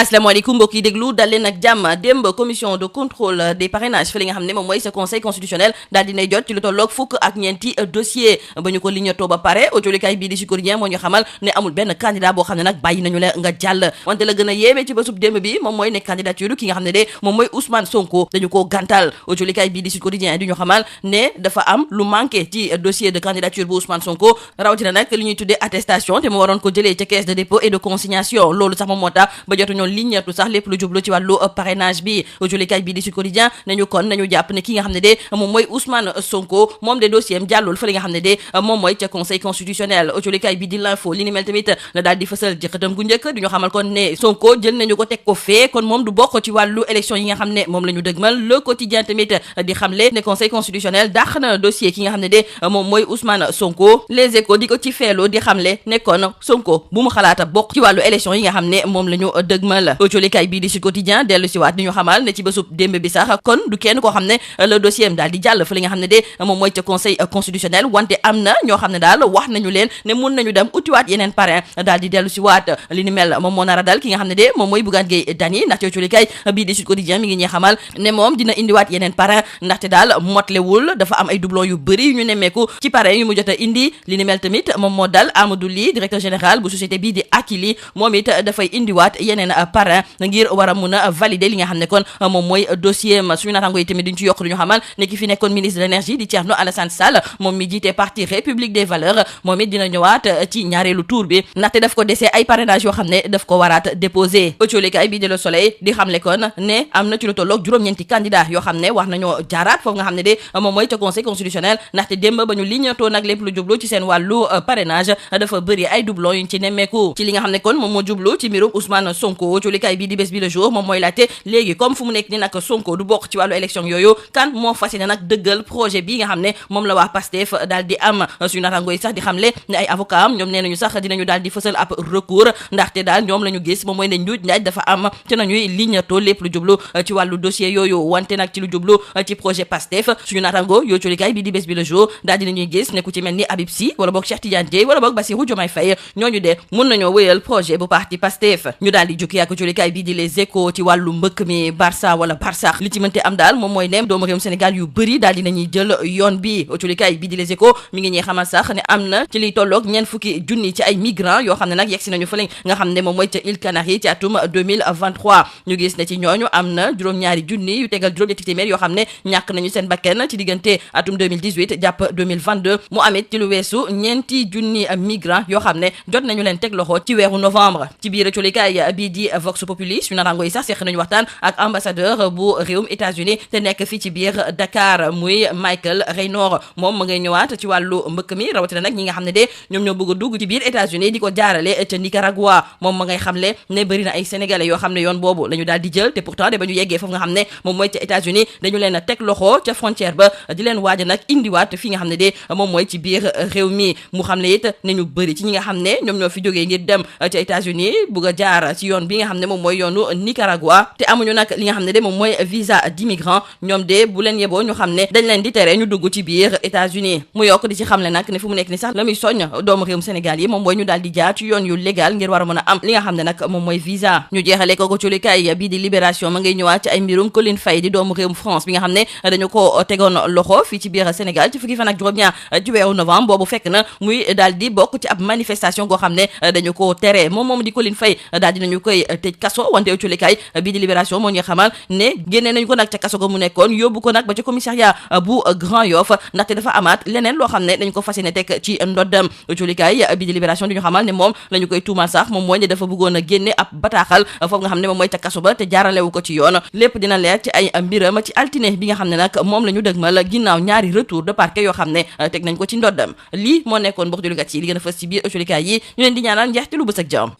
asalaamaaleykum mbokk yi déglu dal leen ak jàmm démb commission de contrôle des parrainages fi li nga xam ne moom mooy sa conseil constitutionnel daal dinay jot ci lu tolloog fukk ak ñeenti dossier ba ñu ko liñatoo ba pare autolikaay bii di Sud Quotidien moo ñu xamal ne amul benn candidat boo xam ne nag bàyyi nañu la nga jàll wante la gën a yéeme ci bésub démb bi moom mooy ne candidature ki nga xam ne de moom mooy Ousmane Sonko dañu koo gàntal autolikaay bii di Sud Quotidien di ñu xamal ne dafa am lu manqué ci dossier de candidature bu Ousmane Sonko rawatina nag li ñuy tuddee attestation te mu waroon ko jëlee ca caisse de dépôt et de consignation loolu sax moom moo tax ba jotuñu liñeetu sax lépp lu jublu ci wàllu parrainage bi autolikaay bii di Sud Quotidien nañu kon nañu jàpp ne ki nga xam ne de moom mooy Ousmane Sonko moom de dossier am jàllul fa li nga xam ne de moom mooy ca conseil constitutionnel autolikaay bi di l'info li ni mel tamit la daal di fësal jëkkatam gu njëkk di ñu xamal kon ne Sonko jël nañu ko teg ko fee kon moom du bokk ci wàllu élection yi nga xam ne moom la ñu dëgmal le quotidien tamit di xamle ne conseil constitutionnel dàq na dossier ki nga xam ne de moom mooy Ousmane Sonko les échos di ko ci feelu di xamle ne kon Sonko bu mu xalaata bokk ci wàllu élection yi nga xam ne moom la ñu dëgmal autolikaay bii di Sud Quotidien dellu si waat di ñu xamal ne ci bésub démb bi sax kon du kenn koo xam ne le dossier am daal di jàll fa li nga xam ne de moom mooy ca conseil constitutionnel wante am na ñoo xam ne daal wax nañu leen ne mun nañu dem utiwaat yeneen parrain daal di dellu si waat li ni mel moom moo nar a dal ki nga xam ne de moom mooy Bougane Gueye Dany ndaxte autolikaay bii di Sud Quotidien mi ngi ñuy xamal ne moom dina indiwaat yeneen parrain ndaxte daal motlewul dafa am ay doublon yu bëri yu ñu nemmeeku ci parrain yu mu jot a indi li ni mel tamit moom moo dal Amadou Ly directeur général bu société bii di Akili moom it dafay indiwaat yeneen parrain ngir war a mun a valider li nga xam ne kon moom mooy dossier ma suñu naataango yi tamit duñ ci yokk duñu xamal ne ki fi nekkoon ministre de l'énergie di Thierno Alassane Sall moom mi jiite parti République des valeurs moom it dina ñëwaat ci ñaareelu tour bi ndaxte daf ko desee ay parrainage yoo xam ne daf ko waraat déposé autolikaay bi di Le Soleil di xamle kon ne am na ci lu tolloog juróom-ñeenti candidat yoo xam ne wax nañoo jaaraat foofu nga xam ne de moom mooy ca conseil constitutionnel ndaxte démb ba ñu liñatoo nag lépp lu jublu ci seen wàllu parrainage dafa bëri ay doublon yuñ ci nemmeeku ci li nga xam ne kon moom moo jublu ci mbirum Ousmane Sonko autolikaay bi di Bës Bi Le Jour moom mooy laajte léegi comme fu mu nekk ni nag Sonko du bokk ci wàllu élection yooyu kan moo fas yéene nag dëggal projet bi nga xam ne moom la waa Pastef daal di am suñu naataango yi sax di xamle ne ay avocat am ñoom nee nañu sax dinañu daal di fësal ab recours ndaxte daal ñoom la ñu gis moom mooy ne njuuj njaaj dafa am ci nañuy liñatoo lépp lu jublu ci wàllu dossier yooyu wante nag ci lu jublu ci projet Pastef suñu naataango yoo colikaay bi di Bës Bi Le Jour daal dinañuy gis ne ku ci mel ni Habib Sy wala boog Cheikh Tidiane Dièye wala boog Bassirou Diomaye Faye ñooñu de mun nañoo wéyal projet bu parti Pastef ñu daal di jukki ak colikaay bi di Les Échos ci wàllu mbëkk mi Barça wala Barsax li ci mënte am daal moom mooy ne doomu réewum Sénégal yu bëri daal dinañuy jël yoon bi autolikaay bi di Les Échos mi ngi ñuy xamal sax ne am na ci liy tolloog ñeent fukki junni ci ay migrants yoo xam ne nag yegsi nañu fële nga xam ne moom mooy ca Îles Canaries ci atum 2023 ñu gis ne ci ñooñu am na juróom-ñaari junni yu tegal juróom-ñetti téeméer yoo xam ne ñàkk nañu seen bakken ci diggante atum 2018 jàpp 2022 mu amit ci lu weesu ñeenti junni migrants yoo xam ne jot nañu leen teg loxo ci weeru novembre ci biir autolikaay bii di Vox Populi suñu naataango yi sax seq nañu waxtaan ak ambassadeur bu réewum États-Unis te nekk fii ci biir Dakar muy Michael Raynor moom ma ngay ñëwaat ci wàllu mbëkk mi rawatina nag ñi nga xam ne de ñoom ñoo bëgg a dugg ci biir États-Unis di ko jaarale ca Nicaragua moom ma ngay xamle ne bëri na ay sénégalais yoo xam ne yoon boobu la ñu daal di jël te pourtant de ba ñu yeggee foofu nga xam ne moom mooy ca États-Unis dañu leen a teg loxo ca frontière ba di leen waaja nag indiwaat fi nga xam ne de moom mooy ci biir réew mi mu xam ne it ne ñu bëri ci ñi nga xam ne ñoom ñoo fi jógee ngir dem ca États-Unis bëgg a jaar ci yoon bi nga xam ne moom mooy yoonu Nicaragua te amuñu nag li nga xam ne de moom mooy visa d'immigrant ñoom de bu leen yeboo ñu xam ne dañ leen di tere ñu dugg ci biir États-Unis mu yokk di ci xam le nag ne fu mu nekk ni sax la muy soññ doomu réewum Sénégal yi moom mooy ñu daal di jaar ci yoon yu légal ngir war a mën a am li nga xam ne nag moom mooy visa ñu jeexale ko colikaay bii di Libération ma ngay ñëwaat ci ay mbirum Colline Faye di doomu réewum France bi nga xam ne dañu ko tegoon loxo fii ci biir Sénégal ci fukki fan ak juróom-ñaar ci weeru novembre boobu fekk na muy daal di bokk ci ab manifestation goo xam ne dañu ko tere moom di Colline Faye daal dinañu koy tëj kaso wante colikaay bii di Libération moo ñuy xamal ne génnee nañu ko nag ca kaso ga mu nekkoon yóbbu ko nag ba ca commissariat bu Grand Yoff ndaxte dafa amaat leneen loo xam ne dañu ko fas yéene teg ci ndoddam colikaay bii di Libération di ñu xamal ne moom la ñu koy tuumal sax moom mooy ne dafa bëggoon a génne ab bataaxal foofu nga xam ne moom mooy ca kaso ba te jaaralewu ko ci yoon lépp dina leer ci ay mbiram ci altine bi nga xam ne nag moom la ñu dëgmal ginnaaw ñaari retour de parquet yoo xam ne teg nañ ko ci ndoddam lii moo nekkoon mbokk julukat yi li gën a fës ci biir colikaay yi ñu leen di ñaanal njeexte lu bës ak jàmm